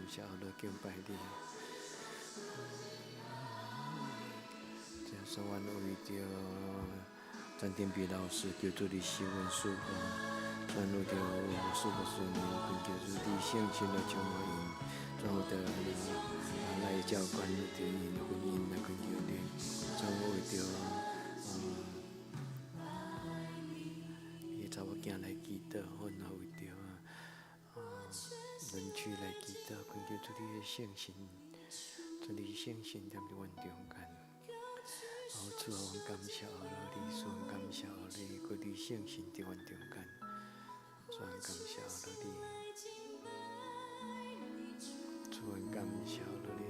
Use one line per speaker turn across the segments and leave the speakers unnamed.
謝阿敬拜你。這是阮為著張天碧老師求主你赦阮賜福，阮為著牧師牧師娘懇求主你聖神來充滿𪜶，主為著來教官為著𪜶婚姻來懇求你，主為著伊查某囝來祈禱，阮也為著鄰居來祈禱，懇求主你的聖神，主你聖神踮佇阮中間。哦，主啊，阮感謝你，主感謝你，閣你聖神佇阮中間，主感謝你，主感謝你。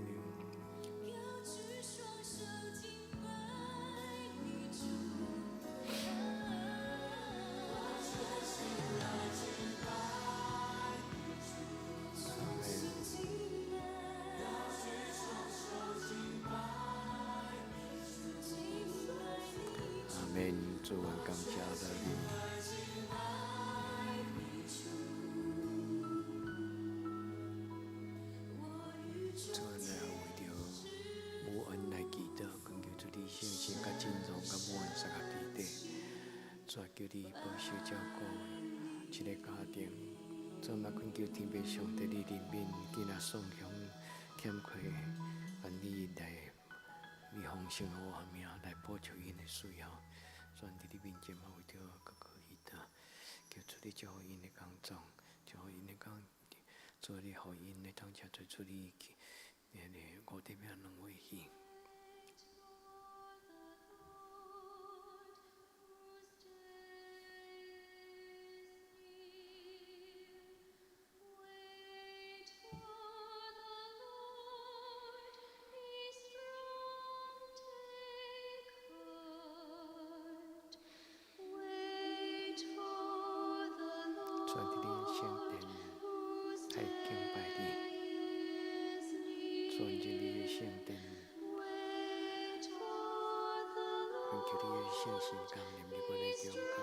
阿門，主，阮感謝你。主，咱來為著母恩來祈禱，懇求主你聖神佮真榮佮母恩三個彼得。主啊，求你保守照顧這个家庭。主嘛，懇求天父上帝你憐憫囝仔宋雄欠缺，願你來你豐盛的活命來補償𪜶的需要。主佇你面前嘛，為著哥哥祈禱，求主你祝福𪜶的工作，祝福𪜶的工，主你予𪜶的當車做主你去，彼个五點仔兩位去。主佇你聖殿來敬拜你，主進你的聖殿，懇求你的聖神降臨佇阮的中間，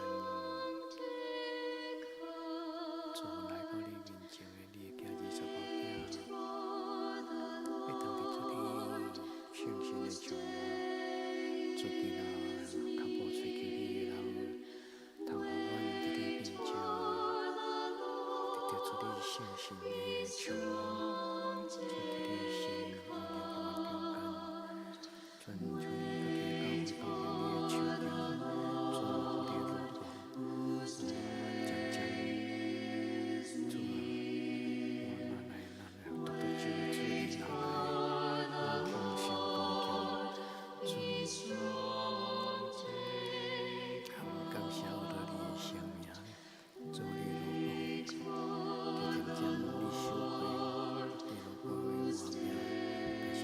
主來到你面前的你的囝兒查某囝，會當佇主你聖神的充滿，主囝仔較無揣求你的人，通予阮佇你面前得著主你聖神的充滿，主佇你聖靈佇阮中間，主求你家己的教會降臨你的手中，主予你的榮光漸漸，主啊，我若來咱來獨獨只有主你來豐盛剛強，主，感謝你的聖名，主你的榮光，佇漸漸你收回，你榮光的活命，但是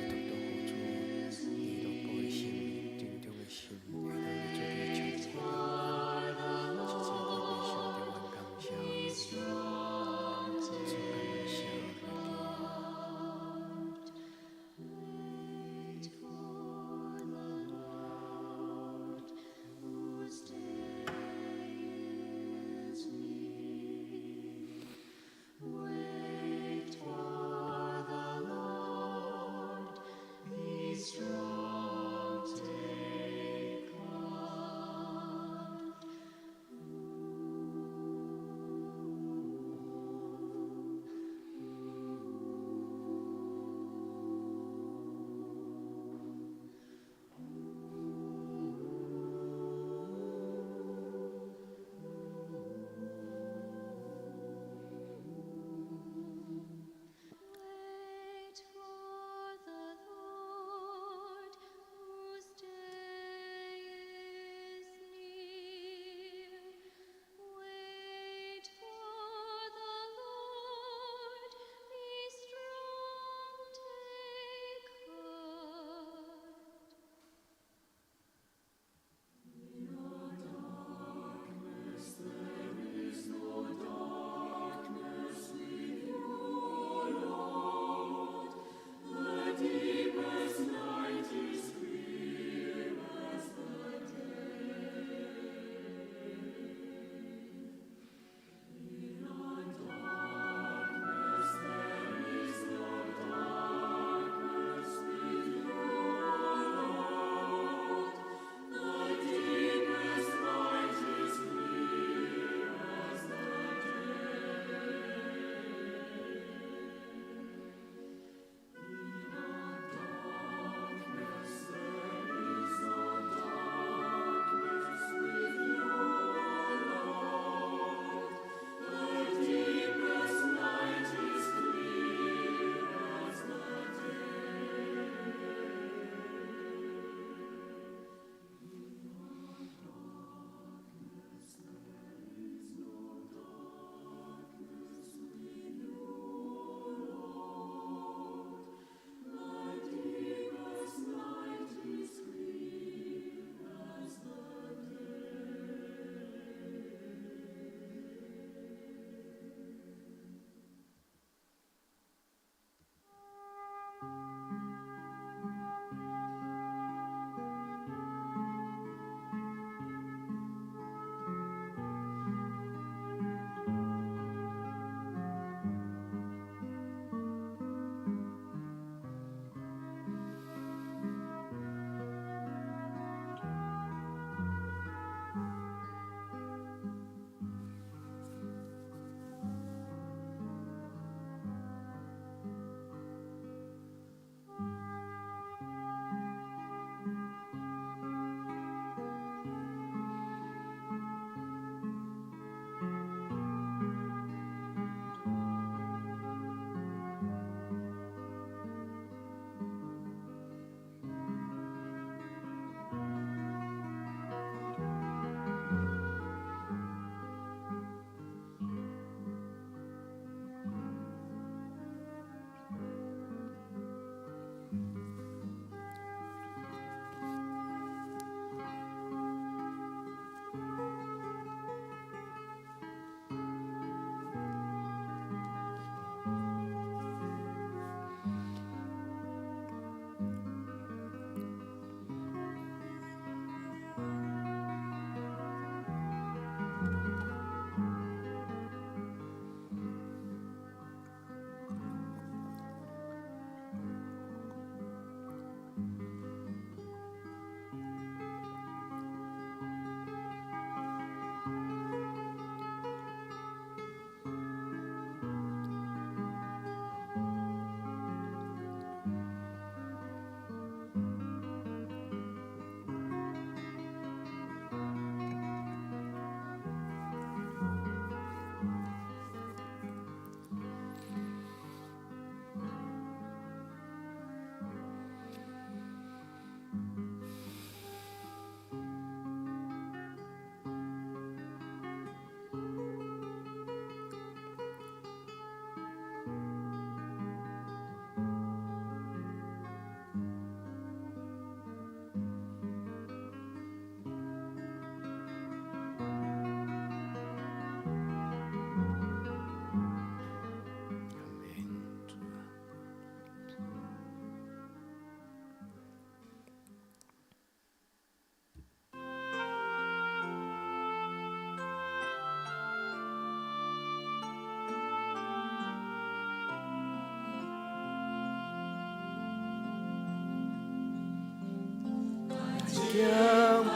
敬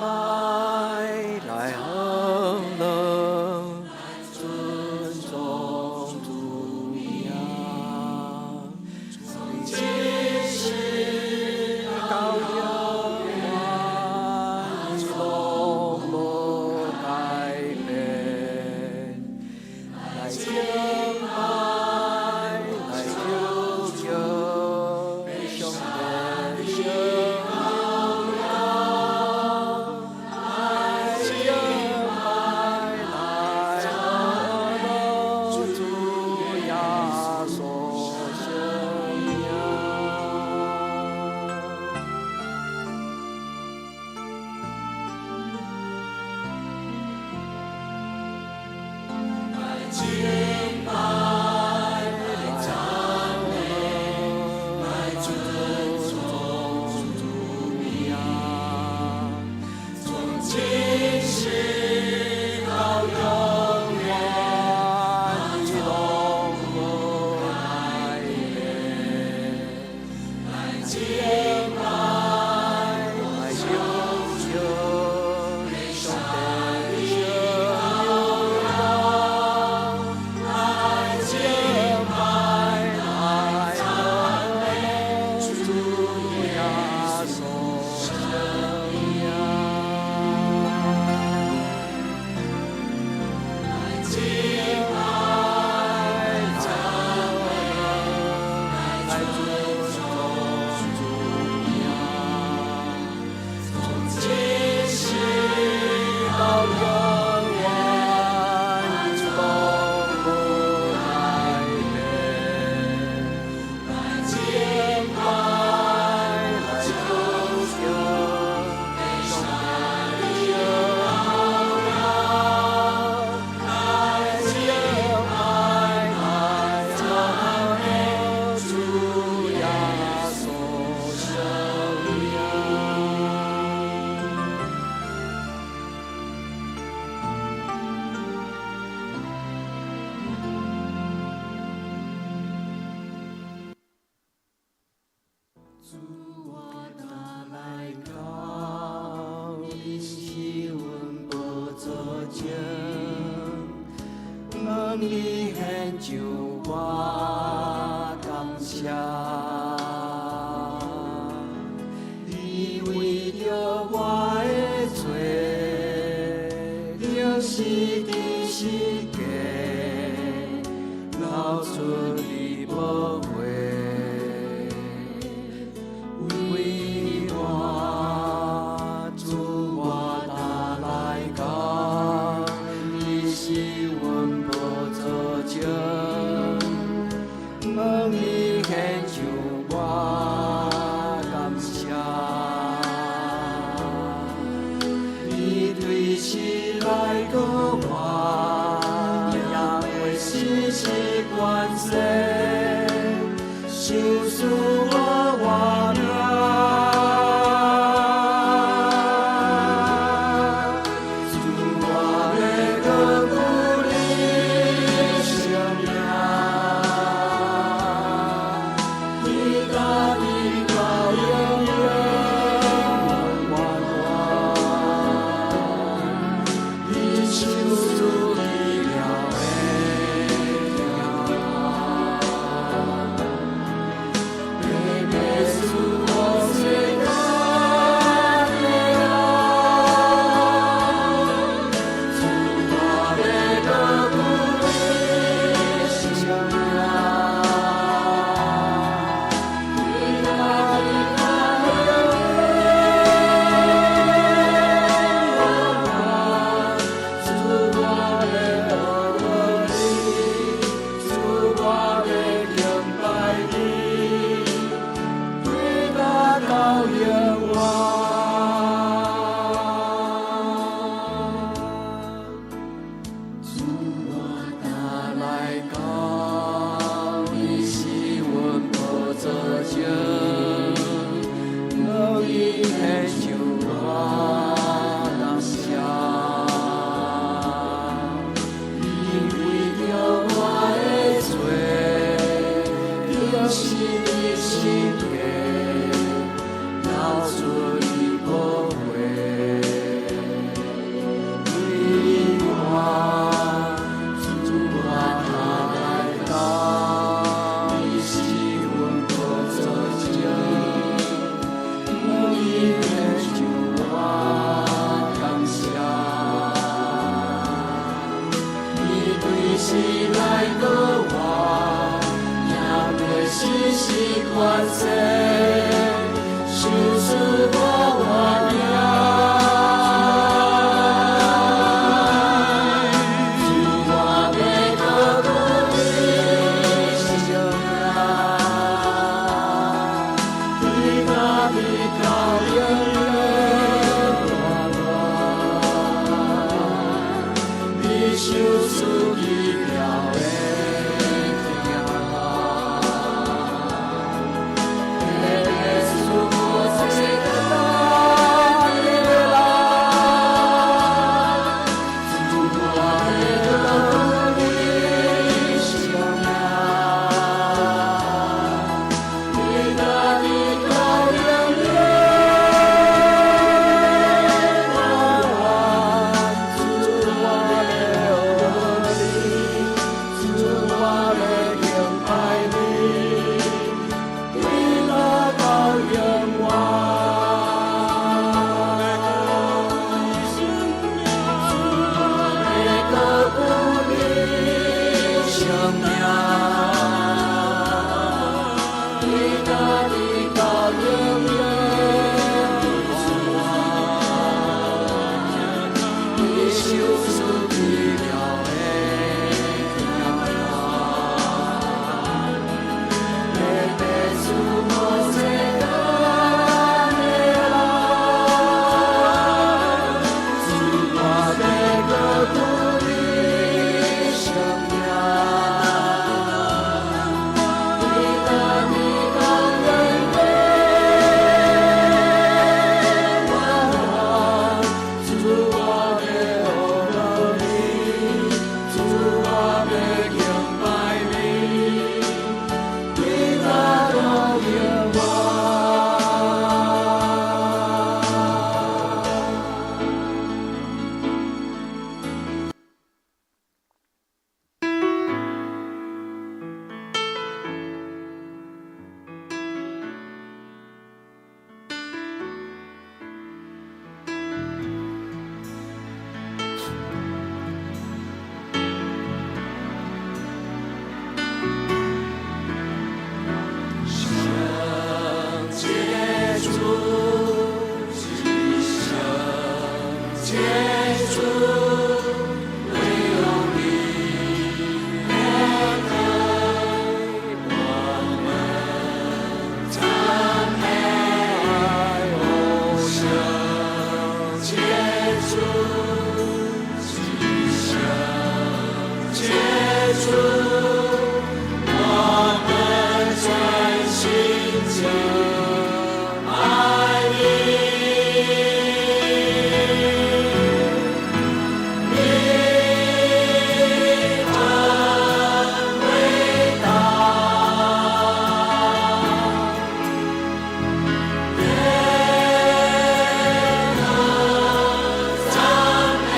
拜，來歡樂，尊頌主名。從今世到永遠，伊攏無改變。來敬拜，來求求上帝聖榮耀。來敬拜，來歡樂，主耶穌聖名。來敬拜，來讚美，來尊崇主名。從今世到永遠，伊攏無改變。來敬拜，來求求上帝聖榮耀。來敬拜，來歡樂，主耶穌聖名。來敬拜，來歡樂，來尊崇主名。從今世到永遠，伊攏無改變。來敬拜，來求求上帝聖榮耀。來敬拜，來讚美，主耶穌聖名。主我呾來到，你是阮寶座前，向你獻上我感謝。你為著我的罪，釘死佇十架，流出你寶血。為我，主我呾來到，你是阮寶座前，向你獻上我感謝。你對死來過活，也會失去權勢，賞賜我活命。主我欲堅固你聖名，你家己到永永遠遠，你賞賜奇妙的平安，白白賜予世間的人。主我欲堅固你聖名，你家己到永永遠遠。主我欲堅固你，主我欲敬拜你，對甲到永遠。主我呾來到，你是阮寶座前，向你獻上我感謝。你
是來過活，也袂時時權勢，受賜我活命。主，我欲高舉你聖名，對那直到永永遠遠，你受賜奇妙的經文，白白賜摩西等的人，主，我欲高舉你聖名，對那直到永永遠遠，主，我欲學你，主，我欲敬拜你，對那到永遠。主，我欲高舉你聖名，對那直到永永遠，你受賜奇妙的經文，白白賜摩西等的人，主，我欲高舉你聖名，對那直到永永遠遠，主，我欲學你，主，我欲敬拜你，對那到永遠。聖潔主，至聖潔主，唯有你配得我們讚美。哦，聖潔主，至聖潔主，我們全心敬拜你。你真偉大，配得讚美。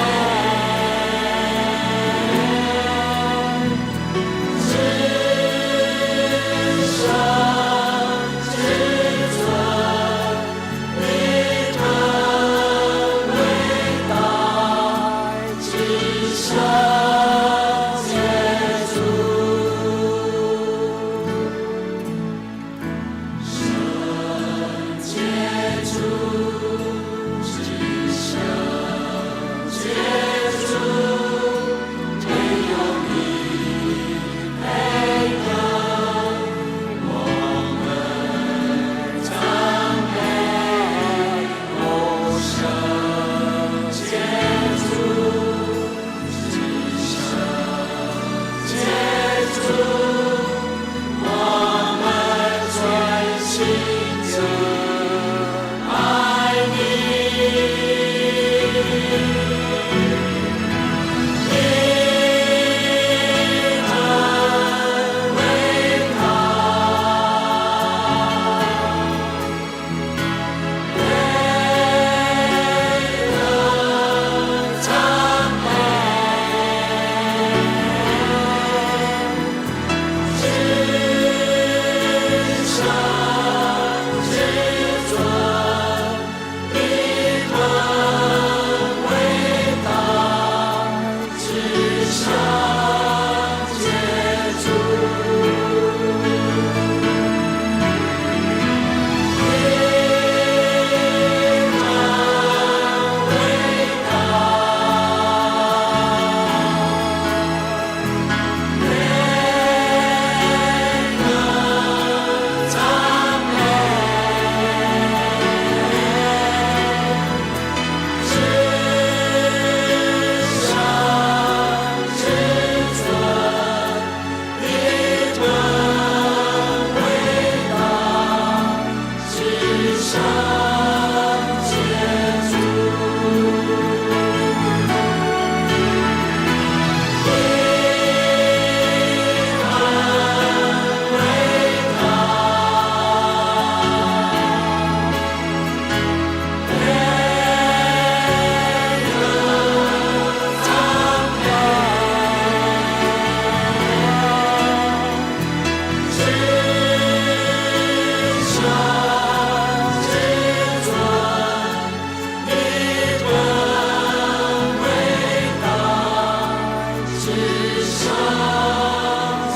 聖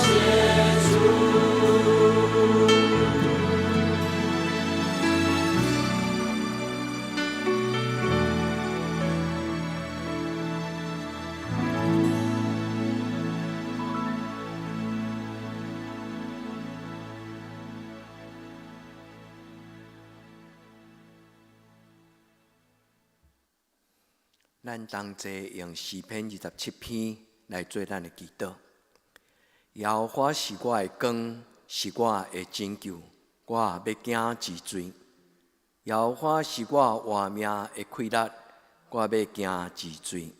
潔主。
咱同齊用詩篇27篇來做咱的祈禱。耶和華是我的光，是我的拯救，我欲驚一罪。耶和華是我活命的氣力，我欲驚一罪。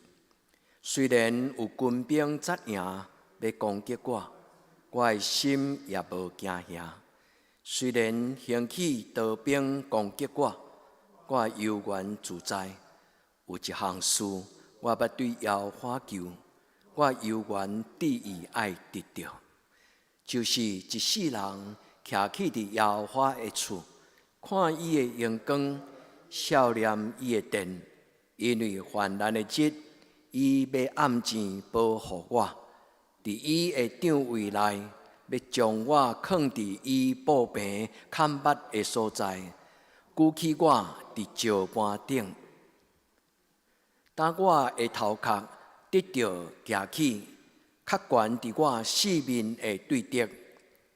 雖然有軍兵紮營欲攻擊我，我的心也無驚嚇。雖然興起刀兵攻擊我，我悠然自在。有一項事，我欲對耶和華求，我猶原志意愛得著，就是一世人徛起佇耶和華的厝，看伊的榮光，數念伊的殿，因為患難的日，伊欲按錢保護我，佇伊的帳帷內，欲將我囥佇伊布棚崁密的所在，舉起我佇石盤頂。當我的頭殼得著舉起，較懸佇我四面的對敵，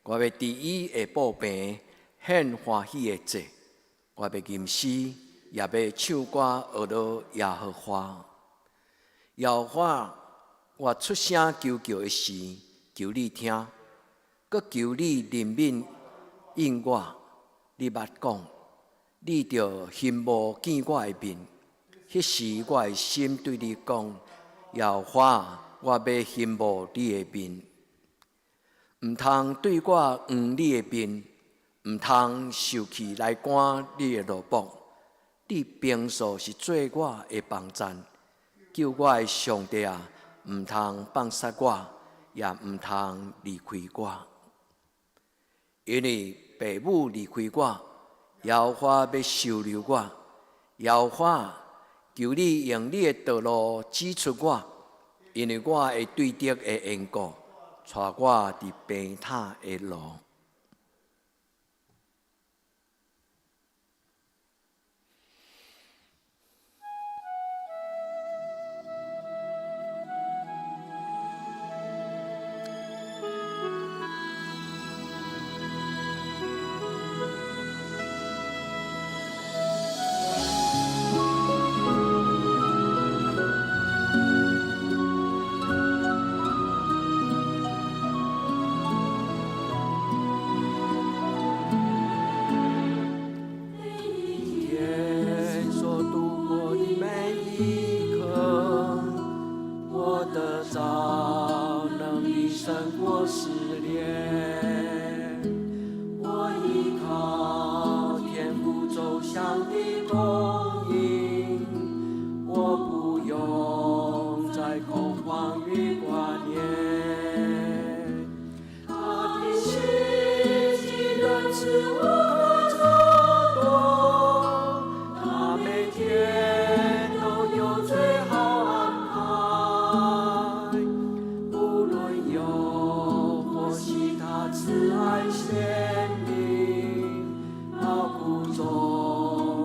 我欲佇伊的布棚獻歡喜的祭，我欲吟詩，也欲唱歌呵咾耶和華。耶和華，我出聲求叫的時，求你聽，閣求你憐憫應我。你捌講，你著欣慕見我的面。彼時我的心對你講：耶和華，我欲欣慕你的面。毋通對我掩你的面，毋通受氣來趕你的奴僕。你平素是做我的幫贊，救我的上帝啊，毋通放殺我，也毋通離開我。因為父母離開我，耶和華欲收留我。耶和華，求你用你的道路指出我，因為我的對敵的緣故，帶我佇平坦的路。
每一天所度過的每一刻，我得著能力勝過試煉。我依靠天父周詳的供應，我不用再恐慌與掛念。他的奇蹟仁慈無可測度，他每天都有最好安排。無論憂或喜，他慈愛顯明，勞苦中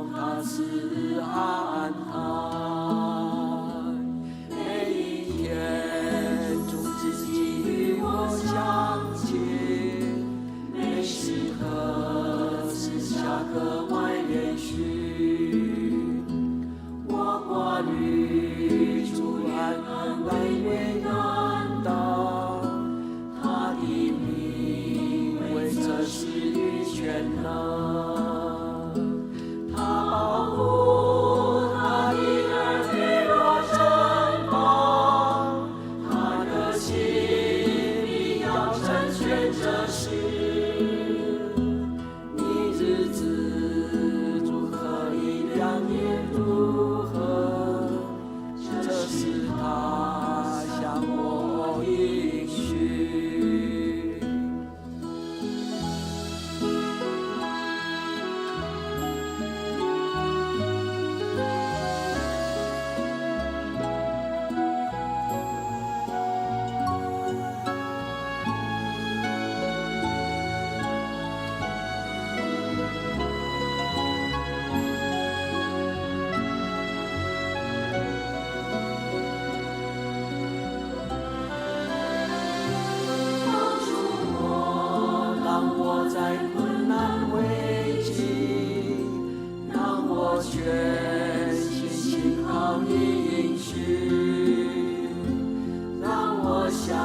享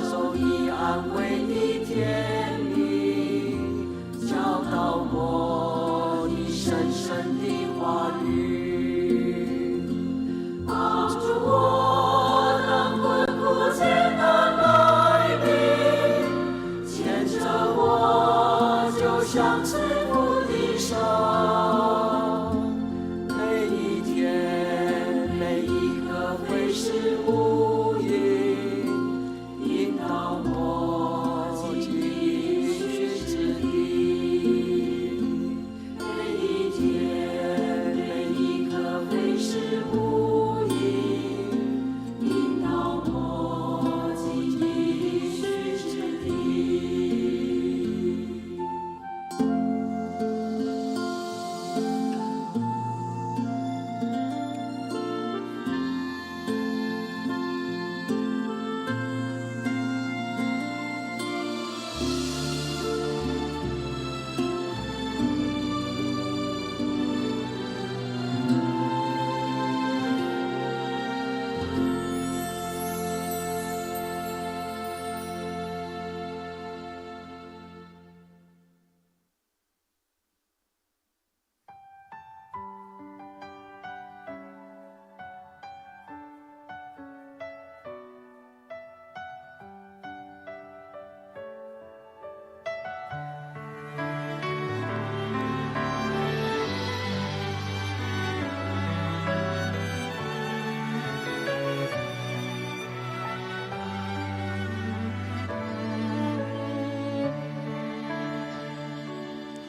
受你安慰的甜蜜，教導我你深深的話語，幫助我當困苦艱難來臨，牽著我就像慈父的手，每一天每一刻會是無影，引導我進應許之地。每一天每一刻會是無影，引導我進應許之地。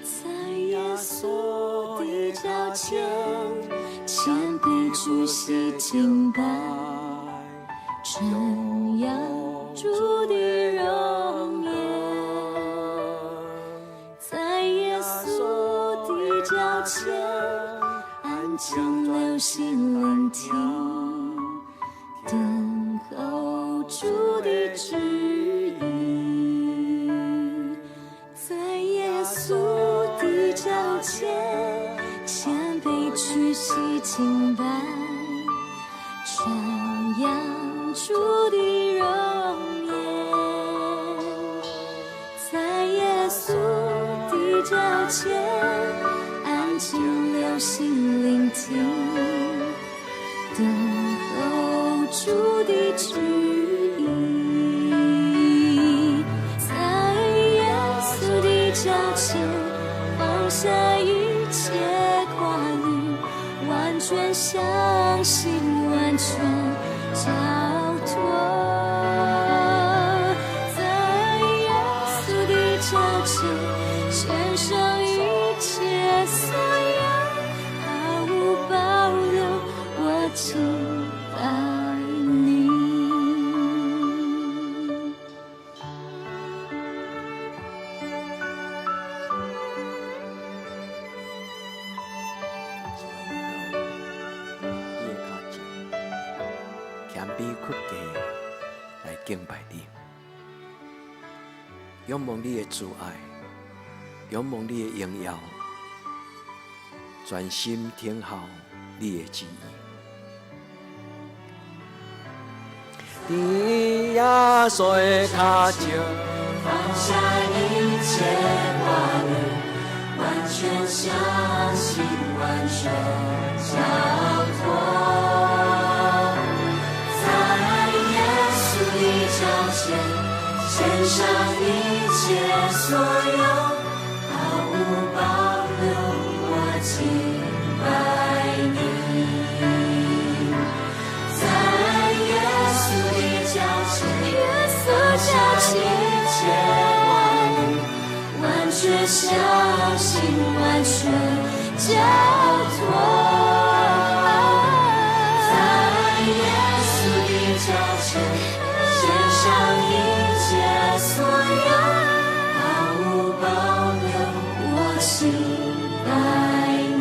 在耶穌的腳前，謙卑屈膝敬拜，傳揚主的榮顏。在耶穌的腳前，安靜留心聆聽，等候主的旨意。在耶穌的腳前，謙卑屈膝敬拜，傳揚主的榮顏。在耶穌的腳前，安靜留心聆聽，等候主的旨意。在耶穌的腳前，放下一切掛慮，完全相信，完全交託。在耶穌的腳前，獻上一切所有，毫無保留，我敬拜你。
主啊，來到你的跤前，謙卑屈膝來敬拜你，仰望你的慈愛，仰望你的榮耀，專心聽候你的旨意。
佇耶穌的跤前，
放下一切掛慮，完全相信，完全交託。在耶穌的腳前，獻上一切所有，毫無保留，我敬拜你。在耶穌的腳前，耶穌腳前，一切掛慮，完全相信，完全交託。在耶穌的腳前，獻上一切所有，毫無保留，我敬拜你。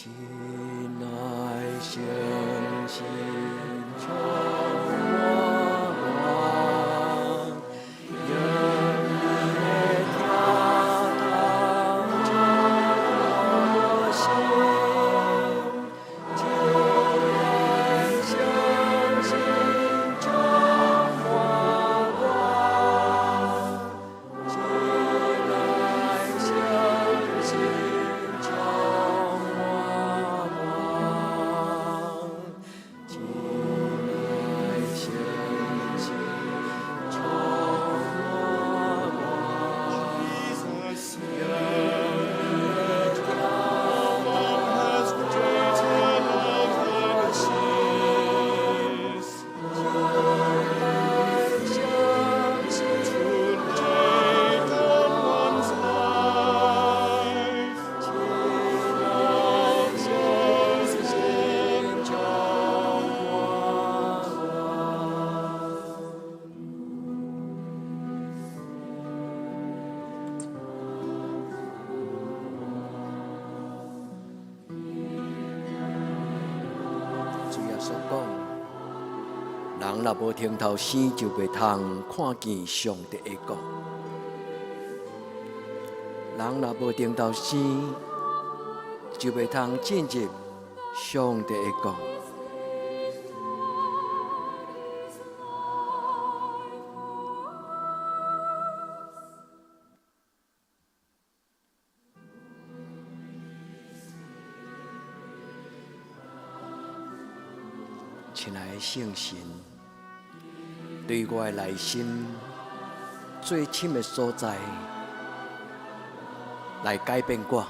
親愛聖神充滿我，用你的疼痛充滿我心。親愛聖神充滿我，親愛聖神充滿我，親愛聖神充滿我，用你的疼痛充滿我心，親愛聖神充滿我，親愛聖神充滿我。主耶穌講：人若無重頭生，就袂通看見上帝的國。人若無重頭生，就袂通進入上帝的國。親愛的聖神，對我的內心最深的所在來改變我，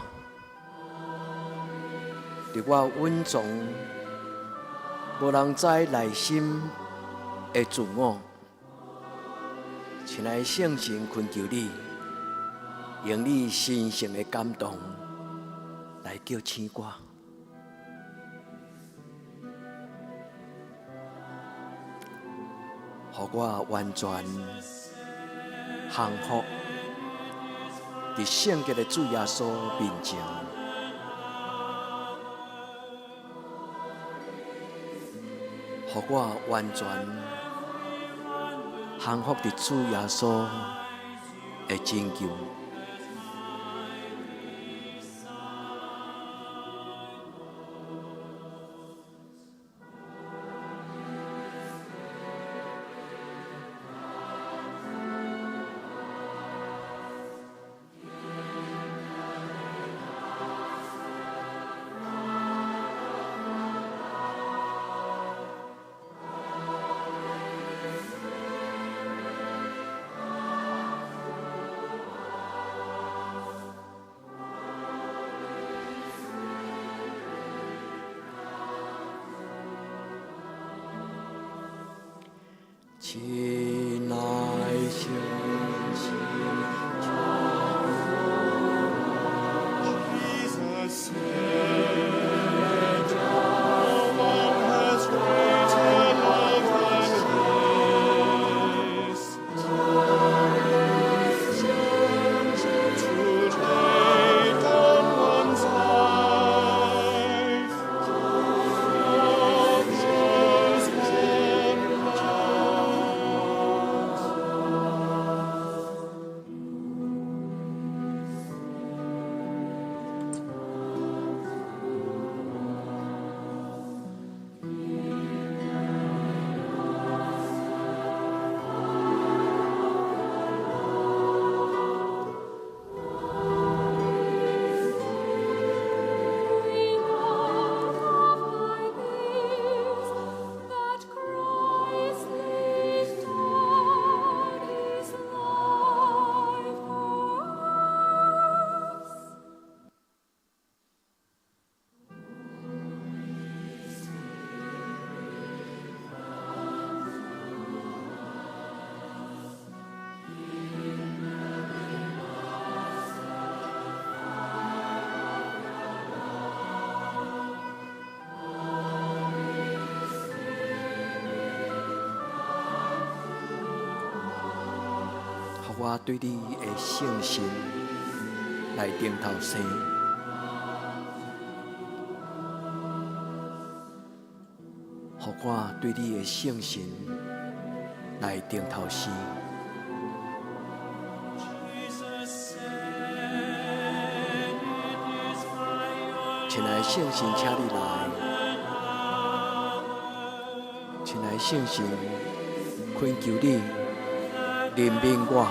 佇我隱藏無人知內心的自我，親愛的聖神，懇求你，用你神聖的感動來叫醒我。予我完全降服佇聖潔的主耶穌面前，予我完全降服佇主耶穌的拯救。親愛聖神充滿
Jesus said, No one has greater love than this, to lay down one's life for those one loves.
We mark by this that Christ laid down His life for us.
予我對你的聖神來重頭生，
我對你的聖神來頂頭生。親愛的聖神，請你來。親愛的聖神，懇求你憐憫我，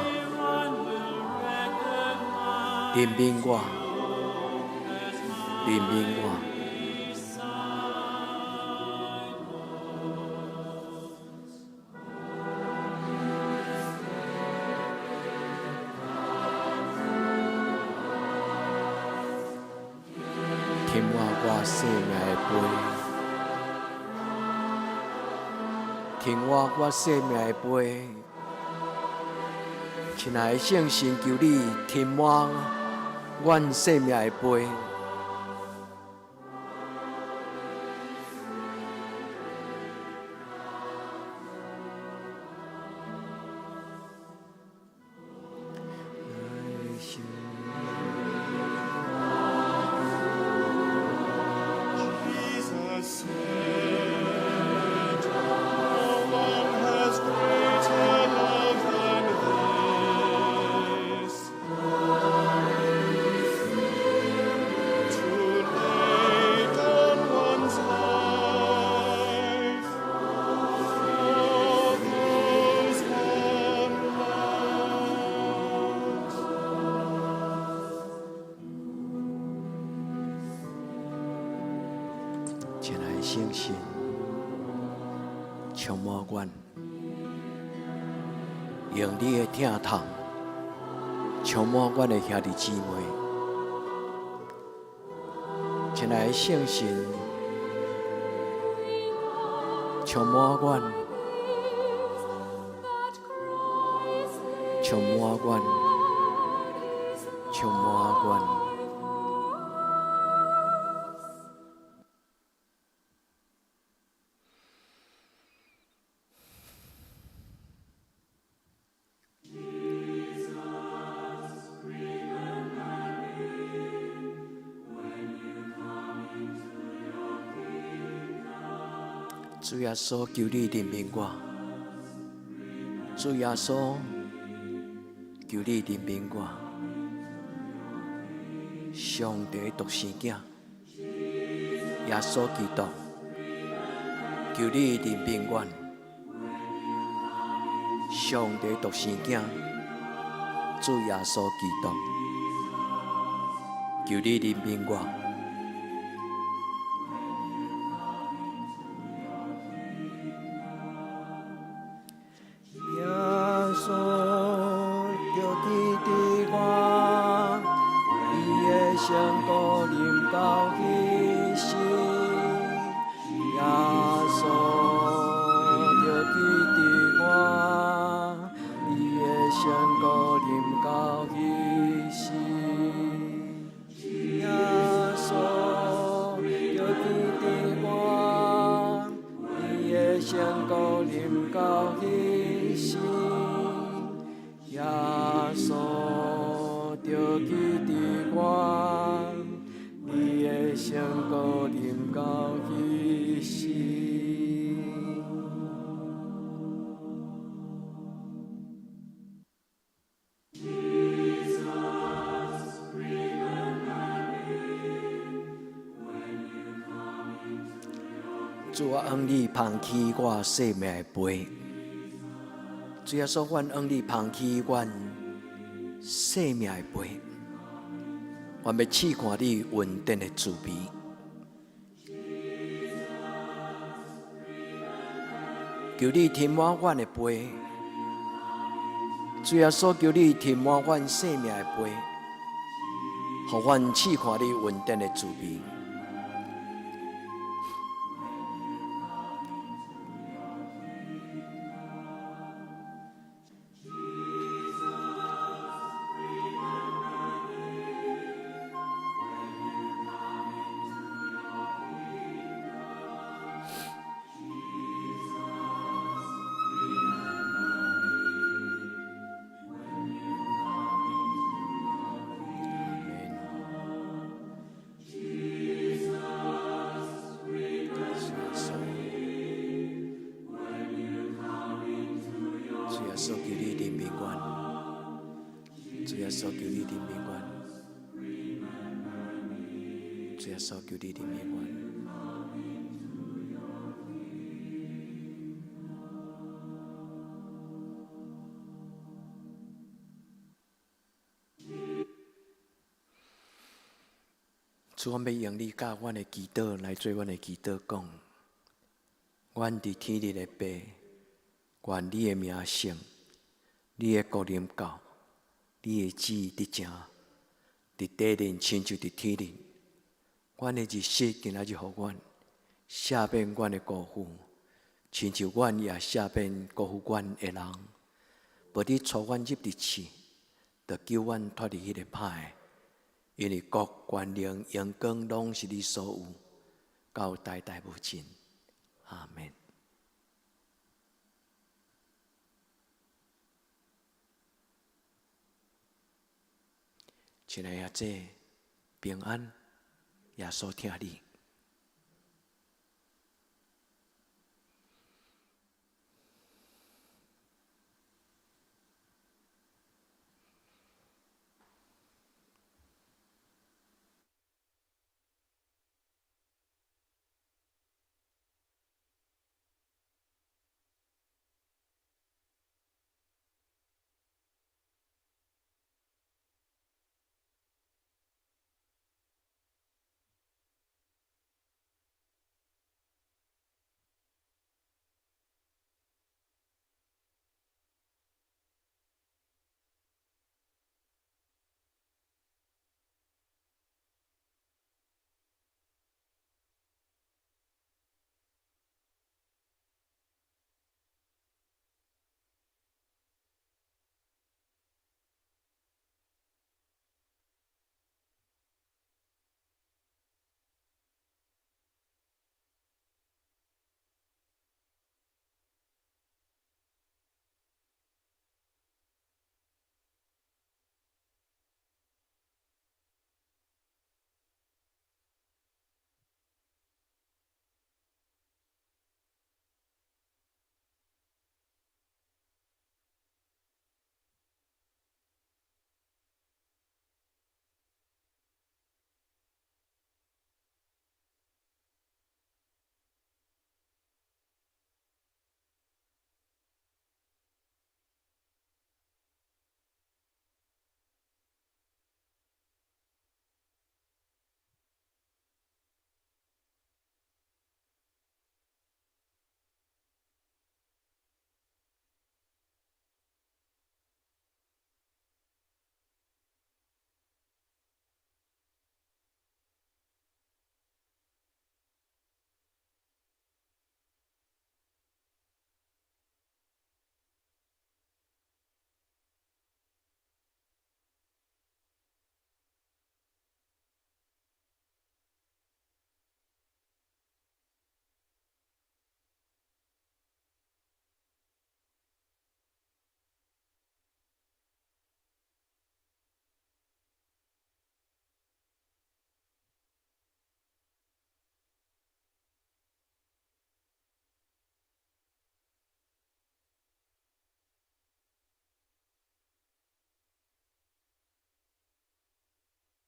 憐憫我，憐憫我。填滿我生命的杯，填滿我生命的杯。親愛的聖神，求你填滿阮生命的杯。
Jesus said, No one has greater love than this, to lay down one's life for those one loves.
親愛的聖神，充滿阮，用你的疼痛充滿阮的兄弟姊妹。親愛的聖神，充滿阮，充滿阮，充滿阮。主耶穌，求你憐憫我。主耶穌，求你憐憫我。上帝獨生囝，耶穌基督，求你憐憫阮。上帝獨生囝，主耶穌基督，求你憐憫我。耶穌著記得我，伊的聖膏臨到彼時。耶穌著記得我，伊的聖膏臨到彼時。耶穌著記得我，伊的聖膏臨到彼時。耶穌著記得我，伊的聖膏臨到彼時。主啊，向你捧起我生命的杯。主耶穌，阮向你捧起阮生命的杯，阮欲試看你恩典的滋味。求你填滿阮的杯，主耶穌，求你填滿阮生命的杯，予阮試看你恩典的滋味。阿門。主耶穌，求你憐憫阮。主耶穌，求你憐憫阮。主，阮欲用你教阮的祈禱來做阮的祈禱，講：阮佇天裡的父，願你的名聖，你的國臨到，你的旨意得成，佇地面親像佇天裡。阮的日食今仔日予阮，赦免阮的辜負，親像阮也赦免辜負阮的人。無你帶阮入佇試，著救阮脫離彼个歹的。因為國、權能、榮光攏是你所有，到代代無盡。阿們。親愛的兄弟，平安，耶穌疼你。